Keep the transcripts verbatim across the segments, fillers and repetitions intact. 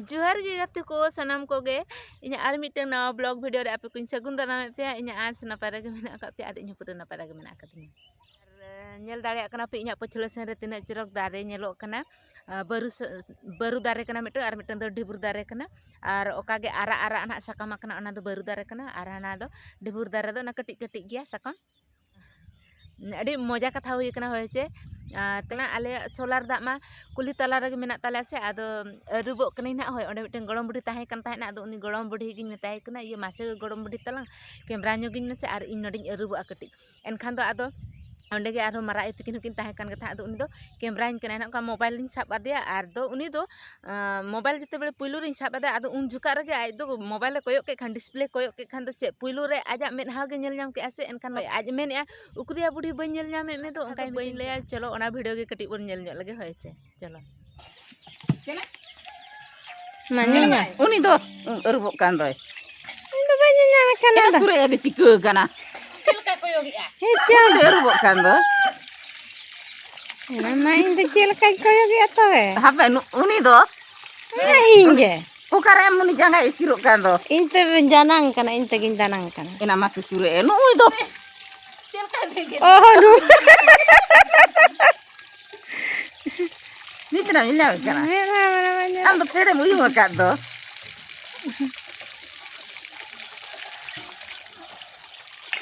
ᱡᱚᱦᱟᱨ ᱜᱮ ᱜᱟᱛᱮ ᱠᱚ ᱥᱟᱱᱟᱢ ᱠᱚᱜᱮ᱾ ᱤᱧᱟᱹᱜ ᱟᱨ ᱢᱤᱫᱴᱟᱝ ᱱᱟᱣᱟ ᱵᱞᱚᱜ ᱵᱷᱤᱰᱤᱭᱳ ᱨᱮ ᱟᱯᱮ ᱠᱚᱧ ᱥᱟᱹᱜᱩᱱ ᱫᱟᱨᱟᱢᱮᱫ ᱯᱮᱭᱟ᱾ ᱤᱧᱟᱹᱜ ᱟᱸᱥ ᱱᱟᱯᱟᱭ ᱨᱮᱜᱮ ᱢᱮᱱᱟᱜ ᱟᱠᱟᱫ ᱯᱮᱭᱟ ᱟᱨ ᱤᱧ ᱦᱚᱸ ᱯᱩᱨᱟᱹ ᱱᱟᱯᱟᱭ ᱨᱮᱜᱮ ᱢᱮᱱᱟᱜ ᱟᱠᱟᱫᱤᱧᱟ᱾ ᱟᱨ, ᱮ, ᱧᱮᱞ ᱫᱟᱲᱮᱭᱟᱜ ᱠᱟᱱᱟ ᱯᱮ ᱤᱧᱟᱹᱜ ᱯᱟᱹᱪᱷᱞᱟᱹ ᱥᱮᱱ ᱨᱮ ᱛᱤᱱᱟᱹᱜ ᱪᱚᱨᱚᱠ ᱫᱟᱨᱮ ᱧᱮᱞᱚᱜ ᱠᱟᱱᱟ᱾ ᱟ, ᱵᱟᱹᱨᱩ ᱥᱟ-, ᱵᱟᱹᱨᱩ ᱫᱟᱨᱮ ᱠᱟᱱᱟ ᱢᱤᱫᱴᱟᱝ ᱟᱨ ᱢᱤᱫᱴᱟᱝ ᱫᱚ ᱰᱤᱵᱩᱨ ᱫᱟᱨᱮ ᱠᱟᱱᱟ᱾ ᱟᱨ ᱚᱠᱟ ᱜᱮ ᱟᱨᱟᱜ ᱟᱨᱟᱜ ᱱᱟᱦᱟᱜ ᱥᱟᱠᱟᱢ ᱟᱠᱟᱱᱟ ᱚᱱᱟ ᱫᱚ ᱵᱟᱹᱨᱩ ᱫᱟᱨᱮ ᱠᱟᱱᱟ ᱟᱨ ᱦᱟᱱᱟ ᱫᱚ ᱰᱤᱵᱩᱨ ᱫᱟᱨᱮ ᱫᱚ ᱚᱱᱟ ᱠᱟᱹᱴᱤᱡ ᱠᱟᱹᱴᱤᱡ ᱜᱮᱭᱟ ᱥᱟᱠᱟᱢ᱾ ᱟᱹᱰᱤ ᱢᱚᱡᱟ ᱠᱟᱛᱷᱟ ᱦᱩᱭ ᱠᱟᱱᱟ ᱦᱳᱭ ᱪᱮ᱾ ᱟᱨ ᱛᱮᱱᱟ ᱟᱞᱮᱭᱟᱜ ᱥᱳᱞᱟᱨ ᱫᱟᱜ ᱢᱟ ᱠᱩᱞᱦᱤ ᱛᱟᱞᱟ ᱨᱮᱜᱮ ᱢᱮᱱᱟᱜ ᱛᱟᱞᱮᱭᱟ ᱥᱮ, ᱟᱫᱚ ᱟᱹᱨᱩᱵᱚᱜ ᱠᱟᱹᱱᱟᱹᱧ ᱱᱟᱦᱟᱜ᱾ ᱦᱳᱭ, ᱚᱸᱰᱮ ᱢᱤᱫᱴᱮᱱ ᱜᱚᱲᱚᱢ ᱵᱩᱰᱷᱤ ᱛᱟᱦᱮᱸ ᱠᱟᱱ ᱛᱟᱦᱮᱸᱫ, ᱟᱫᱚ ᱩᱱᱤ ᱜᱚᱲᱚᱢ ᱵᱩᱰᱷᱤ ᱜᱤᱧ ᱢᱮᱛᱟᱭ ᱠᱟᱱᱟ, "ᱤᱭᱟᱹ ᱢᱟᱥᱮ ᱜᱚᱲᱚᱢ ᱵᱩᱰᱷᱤ ᱛᱟᱞᱟᱝ, ᱠᱮᱢᱨᱟ ᱧᱚᱜᱤᱧ ᱢᱮᱥᱮ ᱟᱨ ᱤᱧ ᱱᱚᱰᱮᱧ ᱟᱹᱨᱩᱵᱚᱜᱼᱟ ᱠᱟᱹᱴᱤᱡ᱾" ᱮᱱᱠᱷᱟᱱ ᱫᱚ ᱟᱫᱚ ᱚᱸᱰᱮ ᱜᱮ ᱟᱨᱦᱚᱸ ᱢᱟᱨᱟᱜ ᱟᱭᱳ ᱛᱟᱹᱠᱤᱱ ᱦᱚᱸᱠᱤᱱ ᱛᱟᱦᱮᱸ ᱠᱟᱱ ᱜᱮ ᱛᱟᱦᱮᱸᱫ, ᱟᱫᱚ ᱩᱱᱤ ᱫᱚ ᱠᱮᱢᱨᱟᱧ ᱠᱟᱱᱟᱭ ᱱᱟᱦᱟᱜ, ᱚᱱᱠᱟ ᱢᱳᱵᱟᱭᱤᱞᱤᱧ ᱥᱟᱵ ᱟᱫᱮᱭᱟ᱾ ᱟᱨ ᱫᱚ ᱩᱱᱤ ᱫᱚ ᱟᱸ, ᱢᱳᱵᱟᱭᱤᱞ ᱡᱮᱛᱮ ᱵᱮᱲᱮ ᱯᱩᱭᱞᱩ ᱨᱤᱧ ᱥᱟᱵ ᱟᱫᱟ, ᱟᱫᱚ ᱩᱱ ᱡᱚᱠᱷᱟᱜ ᱨᱮᱜᱮ ᱟᱡ ᱫᱚ ᱢᱳᱵᱟᱭᱤᱞᱮ ᱠᱚᱭᱚᱜ ᱠᱮᱫ ᱠᱷᱟᱱ, ᱰᱤᱥᱯᱞᱮ ᱠᱚᱭᱚᱜ ᱠᱮᱫ ᱠᱷᱟᱱ ᱫᱚ ᱪᱮᱫ ᱯᱩᱭᱞᱩ ᱨᱮ ᱟᱡᱟᱜ ᱢᱮᱫᱦᱟ ᱜᱮ ᱧᱮᱞ ᱧᱟᱢ ᱠᱮᱫᱼᱟ ᱥᱮ, ᱮᱱᱠᱷᱟᱱ ᱟᱡ ᱢᱮᱱᱮᱫᱼᱟ, "ᱩᱠᱨᱤᱭᱟ ᱵᱩᱰᱷᱤ, ᱵᱟᱹᱧ ᱧᱮᱞ ᱧᱟᱢᱮᱫ ᱢᱮ ᱫᱚ", ᱚᱱᱠᱟᱭ ᱵᱟᱹᱧ ᱢᱮᱛᱟᱹᱧ ᱞᱟᱹᱭᱟ᱾ ᱠᱟᱱᱟ᱾ ᱪᱚᱞᱚ, ᱚᱱᱟ ᱵᱷᱤᱰᱤᱭᱳ ᱜᱮ ᱠᱟᱹᱴᱤᱡ ᱵᱚᱱ ᱧᱮᱞ ᱧᱚᱜ ᱞᱮᱜᱮ, ᱦᱳᱭ ᱪᱮ, ᱪᱚᱞᱚ᱾ ᱢᱟ ᱧᱮᱞ ᱢᱮ᱾ ᱩᱱᱤ ᱫᱚ ᱟᱹᱨᱩᱵᱚᱜ ᱠᱟᱱ ᱫᱚᱭ᱾ ᱤᱧ ᱫᱚ ᱵᱟᱹᱧ ᱧᱮᱞ ᱧᱟᱢᱮ ᱠᱟᱱᱟ ᱮᱱᱟ ᱫᱚ᱾ ᱥᱩᱨᱮ ᱟᱫᱚ ᱪᱤᱠᱟᱹ ᱠᱟᱱᱟ? ᱦᱮᱸ, ᱪᱚ᱾ ᱩᱱᱤ ᱫᱚ ᱟᱹᱨᱩᱵᱚᱜ ᱠᱟᱱ ᱫᱚ᱾ ᱮᱱᱟ ᱢᱟ ᱤᱧ ᱫᱚ ᱪᱮᱫ ᱞᱮᱠᱟᱧ ᱠᱚᱭᱚᱜᱮᱜᱼᱟ ᱛᱚᱵᱮ? ᱦᱟᱯᱮ, ᱱᱩ-, ᱩᱱᱤ ᱫᱚ? ᱦᱮᱸ, ᱤᱧ ᱜᱮ᱾ ᱚᱠᱟᱨᱮ ᱟᱢ ᱩᱱᱤ ᱡᱟᱸᱜᱟᱭ ᱤᱥᱠᱤᱨᱚᱜ ᱠᱟᱱ ᱫᱚ? ᱤᱧ ᱛᱮ ᱫᱟᱱᱟᱝ ᱠᱟᱱᱟ, ᱤᱧ ᱛᱮᱜᱤᱧ ᱫᱟᱱᱟᱝ ᱠᱟᱱᱟ᱾ ᱮᱱᱟ ᱢᱟ ᱥᱩᱥᱩᱨᱮ, ᱱᱩᱭ ᱫᱚ᱾ ᱚᱦᱚ, ᱱᱩ- ᱱᱤᱛ ᱱᱟᱢ ᱧᱮᱞ ᱧᱟᱢᱮᱫ ᱠᱟᱱᱟ? ᱢᱮᱫᱦᱟ ᱢᱟᱱᱮ ᱵᱟᱝ ᱧᱮᱞᱚᱜ ᱟᱢ ᱫᱚ ᱯᱷᱮᱰᱮᱢ ᱩᱭᱩᱝ ᱟᱠᱟᱫ ᱫᱚ᱾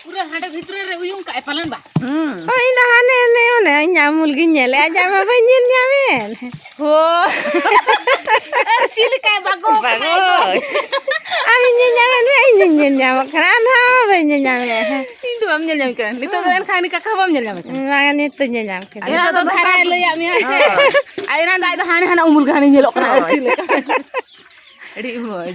ᱯᱩᱨᱟᱹ ᱦᱟᱸᱰᱮ ᱵᱷᱤᱛᱨᱤ ᱨᱮ ᱩᱭᱩᱝ ᱠᱟᱜᱼᱟᱭ ᱯᱟᱞᱮᱱ ᱵᱟ? ᱦᱩᱸ᱾ ᱦᱳᱭ, ᱤᱧ ᱫᱚ ᱦᱟᱱᱮ, ᱦᱟᱱᱮ, ᱚᱱᱮ ᱤᱧᱟᱜ ᱩᱢᱩᱞ ᱜᱤᱧ ᱧᱮᱞᱮᱫᱼᱟ, ᱟᱡᱟᱜ ᱢᱟ ᱵᱟᱹᱧ ᱧᱮᱞ ᱧᱟᱢᱮᱫ᱾ ᱦᱳ᱾ ᱟᱹᱨᱥᱤ ᱞᱮᱠᱟᱭ ᱵᱟᱜᱚ ᱠᱟᱜᱼᱟᱭ ᱫᱚ᱾ ᱵᱟᱜᱚ᱾ ᱟᱢᱤᱧ ᱧᱮᱞ ᱧᱟᱢᱮᱫ ᱢᱮᱭᱟ, ᱤᱧᱤᱧ ᱧᱮᱞ ᱧᱟᱢᱚᱜ ᱠᱟᱱᱟ, ᱟᱢ ᱦᱚᱸ ᱵᱟᱹᱧ ᱧᱮᱞ ᱧᱟᱢᱮᱫ᱾ ᱤᱧ ᱫᱚ ᱵᱟᱢ ᱧᱮᱞ ᱧᱟᱢ ᱠᱟᱱᱟ᱾ ᱱᱤᱛᱚᱜ ᱫᱚ ᱮᱱᱠᱷᱟᱱ ᱦᱟᱹᱱᱤ ᱠᱟᱠᱟ ᱦᱚᱸ ᱵᱟᱢ ᱧᱮᱞ ᱧᱟᱢᱮ ᱠᱟᱱᱟ᱾ ᱵᱟᱝ, ᱱᱤᱛ ᱫᱚᱧ ᱧᱮᱞ ᱧᱟᱢ ᱠᱮᱫᱟ᱾ ᱟᱭᱳ ᱫᱚ ᱫᱷᱟᱨᱟᱭ ᱞᱟᱹᱭᱟᱫ ᱢᱮᱭᱟ᱾ ᱦᱳᱭ᱾ ᱟᱨ ᱮᱱᱟᱱ ᱫᱚ ᱟᱡ ᱫᱚ ᱦᱟᱱᱮ ᱦᱟᱱᱟ ᱩᱢᱩᱞ ᱜᱮ ᱦᱟᱱᱮ ᱧᱮᱞᱚᱜ ᱠᱟᱱᱟ, ᱦᱳᱭ᱾ ᱟᱹᱨᱥᱤ ᱞᱮᱠᱟ᱾ ᱟᱹᱰᱤ ᱢᱚᱡᱽ᱾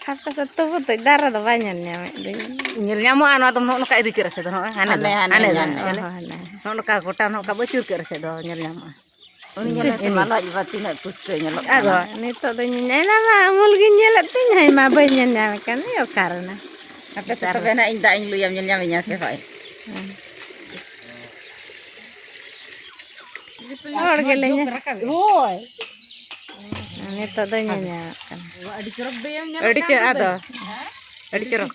ᱦᱟᱯᱮ ᱥᱮ, ᱛᱚᱵᱩ ᱛᱚ ᱫᱟᱨᱮ ᱫᱚ ᱵᱟᱭ ᱧᱮᱞ ᱧᱟᱢᱮᱫ ᱫᱚᱧ᱾ ᱧᱮᱞ ᱧᱟᱢᱚᱜᱼᱟ, ᱱᱚᱣᱟ ᱫᱚ ᱱᱚᱜᱼᱚ ᱱᱚᱝᱠᱟ ᱤᱫᱤ ᱠᱮᱫ ᱨᱮᱥᱮ ᱫᱚ, ᱱᱚᱜᱼᱚᱭ ᱦᱟᱱᱮ ᱫᱚ, ᱦᱟᱱᱮ, ᱦᱟᱱᱮ ᱦᱟᱱᱮ, ᱫᱚ, ᱦᱟᱱᱮ᱾ ᱚ, ᱦᱟᱱᱮ᱾ ᱱᱚᱜᱼᱚ ᱱᱚᱝᱠᱟ ᱜᱚᱴᱟ ᱱᱚᱜᱼᱚ ᱱᱚᱝᱠᱟ ᱵᱟᱹᱪᱩᱨ ᱠᱮᱫ ᱨᱮᱥᱮ ᱫᱚ ᱧᱮᱞ ᱧᱟᱢᱚᱜᱼᱟ᱾ ᱩᱱᱤ ᱧᱮᱞ ᱠᱟᱛᱮ ᱢᱟ ᱞᱟᱡ ᱵᱟ ᱛᱤᱱᱟᱹᱜ ᱯᱩᱥᱴᱟᱹ ᱧᱮᱞᱚᱜ ᱟᱫᱚ ᱠᱟᱱᱟ᱾ ᱱᱤᱛᱚᱜ ᱫᱚᱧ ᱧᱮᱞᱟ ᱢᱟ, ᱩᱢᱩᱞ ᱜᱤᱧ ᱧᱮᱞᱮᱫ ᱛᱤᱧ, ᱦᱮᱸ ᱢᱟ ᱵᱟᱹᱧ ᱧᱮᱞ ᱧᱟᱢᱮ ᱠᱟᱱ, ᱚᱠᱟ ᱨᱮᱱᱟ? ᱦᱟᱯᱮ ᱥᱮ ᱚᱠᱟ ᱨᱮ? ᱛᱚᱵᱮ ᱱᱟᱜ ᱤᱧ ᱫᱟᱜ ᱤᱧ ᱞᱩᱭᱟ, ᱧᱮᱞ ᱧᱟᱢᱮᱧᱟ ᱥᱮ ᱵᱟᱭ? ᱦᱮᱸ᱾ ᱦᱚᱲ ᱜᱮᱞᱮ ᱧᱮᱞ᱾ ᱦᱳᱭ᱾ ᱱᱤᱛᱚᱜ ᱫᱚ ᱧᱮᱞ ᱧᱟᱢᱚᱜ ᱠᱟᱱᱟ᱾ ᱟᱹᱰᱤ ᱪᱮᱦᱨᱟ ᱫᱚ᱾ ᱟᱹᱰᱤ ᱪᱚᱨᱚᱠ᱾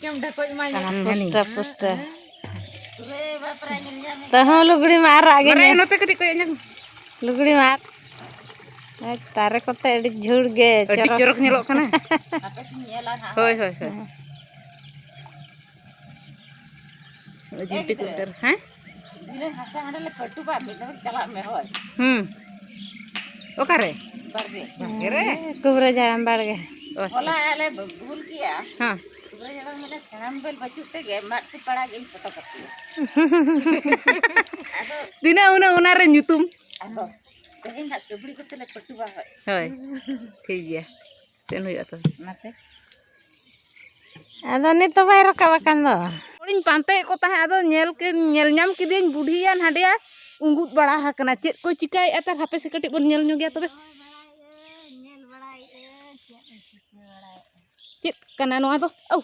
ᱯᱩᱥᱴᱟᱹ ᱯᱩᱥᱴᱟᱹ᱾ ᱛᱟᱹᱦᱩᱸ ᱞᱩᱜᱽᱲᱤ ᱢᱟ ᱟᱨᱟᱜ ᱜᱮ ᱢᱟᱨᱟᱝ ᱧᱮᱞ᱾ ᱱᱚᱛᱮ ᱠᱟᱹᱴᱤᱡ ᱠᱚᱭᱚᱜ ᱧᱚᱜ᱾ ᱞᱩᱜᱽᱲᱤ ᱢᱟ ᱟᱨ-, ᱦᱮᱸ, ᱫᱟᱨᱮ ᱠᱚᱛᱮ ᱟᱹᱰᱤ ᱡᱷᱩᱲ ᱜᱮ ᱟᱹᱰᱤ ᱪᱚᱨᱚᱠ᱾ ᱪᱚᱨᱚᱠ ᱧᱮᱞᱚᱜ ᱠᱟᱱᱟ᱾ ᱦᱳᱭ, ᱦᱳᱭ, ᱦᱳᱭ᱾ ᱡᱩᱛᱤ ᱠᱚ ᱩᱛᱟᱹᱨ, ᱦᱮᱸ? ᱫᱷᱤᱱᱟᱹᱝ ᱦᱟᱥᱟ ᱦᱟᱸᱰᱮ ᱞᱮ ᱯᱟᱹᱴᱩᱵᱟ, ᱢᱤᱫ ᱫᱷᱟᱣ ᱪᱟᱞᱟᱜ ᱢᱮ, ᱦᱳᱭ᱾ ᱦᱩᱸ᱾ ᱚᱠᱟᱨᱮ? ᱵᱟᱲᱜᱮ᱾ ᱵᱟᱲᱜᱮ ᱨᱮ? ᱦᱮᱸ, ᱠᱩᱵᱨᱟᱹ ᱡᱟᱲᱟᱢ ᱵᱟᱲᱜᱮ᱾ ᱚ, ᱟᱪᱪᱷᱟ᱾ ᱦᱚᱞᱟ ᱟᱞᱮ ᱵᱷᱩᱞ ᱠᱮᱜᱼᱟ᱾ ᱦᱮᱸ᱾ ᱠᱩᱵᱨᱟᱹ ᱡᱟᱲᱟᱢ ᱢᱟᱱᱮ ᱥᱮᱬᱟᱢ ᱵᱮᱞ ᱵᱟᱹᱪᱩᱜ ᱛᱮᱜᱮ ᱢᱟᱫ ᱠᱚ ᱯᱟᱲᱟᱜ ᱜᱤᱧ ᱯᱷᱳᱴᱳ ᱠᱟᱯᱮᱭᱟ᱾ ᱟᱫᱚ ᱛᱤᱱᱟᱹᱜ ᱩᱱᱟᱹᱜ ᱚᱱᱟ ᱨᱮ ᱧᱩᱛᱩᱢ᱾ ᱟᱫᱚ ᱛᱮᱦᱮᱧ ᱦᱟᱸᱜ ᱥᱩᱵᱲᱤ ᱠᱚᱛᱮ ᱞᱮ ᱯᱟᱹᱴᱩᱵᱟ, ᱦᱳᱭ᱾ ᱦᱳᱭ, ᱴᱷᱤᱠ ᱜᱮᱭᱟ᱾ ᱥᱮᱱ ᱦᱩᱭᱩᱜᱼᱟ ᱛᱚᱵᱮ᱾ ᱢᱟᱥᱮ᱾ ᱟᱫᱚ ᱱᱤᱛ ᱫᱚ ᱵᱟᱭ ᱨᱟᱠᱟᱵ ᱟᱠᱟᱱ ᱫᱚ᱾ ᱦᱚᱲᱤᱧ ᱯᱟᱱᱛᱮᱭᱮᱫ ᱠᱚ ᱛᱟᱦᱮᱸᱫ, ᱟᱫᱚ ᱧᱮᱞ ᱠᱮᱫ, ᱧᱮᱞ ᱧᱟᱢ ᱠᱮᱫᱮᱭᱟᱹᱧ ᱵᱩᱰᱷᱤᱭᱟ ᱱᱟᱰᱮᱭᱟ ᱩᱸᱜᱩᱫ ᱵᱟᱲᱟ ᱟᱠᱟᱱᱟ᱾ ᱪᱮᱫ ᱠᱚᱭ ᱪᱤᱠᱟᱹᱭᱮᱫᱼᱟ ᱛᱟᱨ, ᱦᱟᱯᱮ ᱥᱮ ᱠᱟᱹᱴᱤᱡ ᱵᱚᱱ ᱧᱮᱞ ᱧᱚᱜᱮᱭᱟ ᱛᱚᱵᱮ᱾ ᱧᱮᱞ ᱵᱟᱲᱟᱭᱮᱫᱼᱟᱹᱧ ᱪᱮᱫ ᱮ ᱪᱤᱠᱟᱹ ᱵᱟᱲᱟᱭᱮᱫᱼᱟ᱾ ᱪᱮᱫ ᱠᱟᱱᱟ ᱱᱚᱣᱟ ᱫᱚ? ᱟᱹᱣ!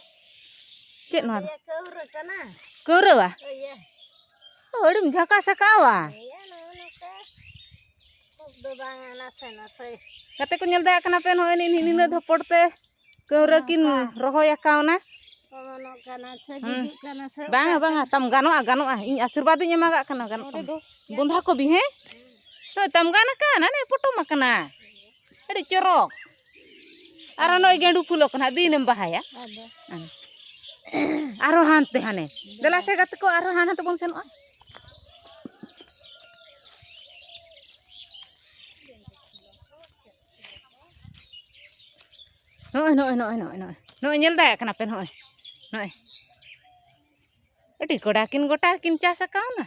ᱪᱮᱫ ᱱᱚᱣᱟ ᱫᱚ? ᱤᱭᱟᱹ ᱠᱟᱹᱣᱨᱟᱹ ᱠᱟᱱᱟ᱾ ᱠᱟᱹᱣᱨᱟᱹᱣᱟ? ᱤᱭᱟᱹ᱾ ᱚ, ᱟᱹᱰᱤᱢ ᱡᱷᱟᱠᱟᱥ ᱟᱠᱟᱣᱟ᱾ ᱤᱭᱟᱹ, ᱱᱚᱜᱼᱚ ᱱᱚᱝᱠᱟ᱾ ᱠᱷᱩᱵ ᱫᱚ ᱵᱟᱝᱟ, ᱱᱟᱥᱮ ᱱᱟᱥᱮ᱾ ᱜᱟᱛᱮ ᱠᱚ ᱧᱮᱞ ᱫᱟᱲᱮᱭᱟᱜ ᱠᱟᱱᱟ ᱯᱮ, ᱱᱚᱜᱼᱚᱭ ᱱᱤᱱ-, ᱱᱤᱱᱟᱹᱜ ᱫᱷᱚᱯᱚᱲ ᱛᱮ ᱠᱟᱹᱣᱨᱟᱹ ᱠᱤᱱ ᱱᱚᱝᱠᱟ᱾ ᱨᱚᱦᱚᱭ ᱟᱠᱟᱣᱱᱟ᱾ ᱚᱢᱚᱱᱚᱜ ᱠᱟᱱᱟ ᱥᱮ ᱦᱩᱸ᱾ ᱜᱩᱡᱩᱜ ᱠᱟᱱᱟ ᱥᱮ ᱵᱟᱝᱟ, ᱚᱠᱟᱜ ᱵᱟᱝᱟ, ᱠᱟᱱᱟ? ᱛᱟᱢ ᱜᱟᱱᱚᱜᱼᱟ, ᱜᱟᱱᱚᱜᱼᱟ᱾ ᱤᱧ ᱟᱥᱤᱨᱵᱟᱫᱽ ᱤᱧ ᱮᱢᱟᱜᱟᱜ ᱠᱟᱱᱟ, ᱜᱟᱱᱚᱜ ᱱᱚᱰᱮ ᱠᱟᱱᱟ᱾ ᱫᱚ ᱵᱚᱸᱫᱷᱟ ᱠᱚᱵᱤ, ᱦᱮᱸ? ᱦᱳᱭ, ᱛᱟᱢ ᱜᱟᱱ ᱟᱠᱟᱱ, ᱦᱟᱱᱮ ᱯᱚᱴᱚᱢ ᱟᱠᱟᱱᱟ᱾ ᱟᱹᱰᱤ ᱪᱚᱨᱚᱠ᱾ ᱟᱨᱚ ᱱᱚᱜᱼᱚᱭ ᱜᱮᱸᱰᱩ ᱯᱷᱩᱞᱚᱜ ᱠᱟᱱᱟ, ᱫᱤᱱᱮᱢ ᱵᱟᱦᱟᱭᱟ᱾ ᱟᱫᱚ᱾ ᱦᱮᱸ᱾ ᱟᱨᱦᱚᱸ ᱦᱟᱱᱛᱮ ᱦᱟᱱᱮ᱾ ᱫᱮᱞᱟ ᱥᱮ ᱜᱟᱛᱮ ᱠᱚ, ᱟᱨᱦᱚᱸ ᱦᱟᱱᱛᱮ ᱵᱚᱱ ᱥᱮᱱᱚᱜᱼᱟ᱾ ᱱᱚᱜᱼᱚᱭ, ᱱᱚᱜᱼᱚᱭ, ᱱᱚᱜᱼᱚᱭ, ᱱᱚᱜᱼᱚᱭ, ᱱᱚᱜᱼᱚᱭ᱾ ᱱᱚᱜᱼᱚᱭ ᱧᱮᱞ ᱫᱟᱲᱮᱭᱟᱜ ᱠᱟᱱᱟ ᱯᱮ, ᱱᱚᱜᱼᱚᱭ᱾ ᱱᱚᱜᱼᱚᱭ᱾ ᱟᱹᱰᱤ ᱠᱚᱰᱟ ᱠᱤᱱ ᱜᱚᱴᱟ ᱠᱤᱱ ᱪᱟᱥ ᱟᱠᱟᱣᱱᱟ᱾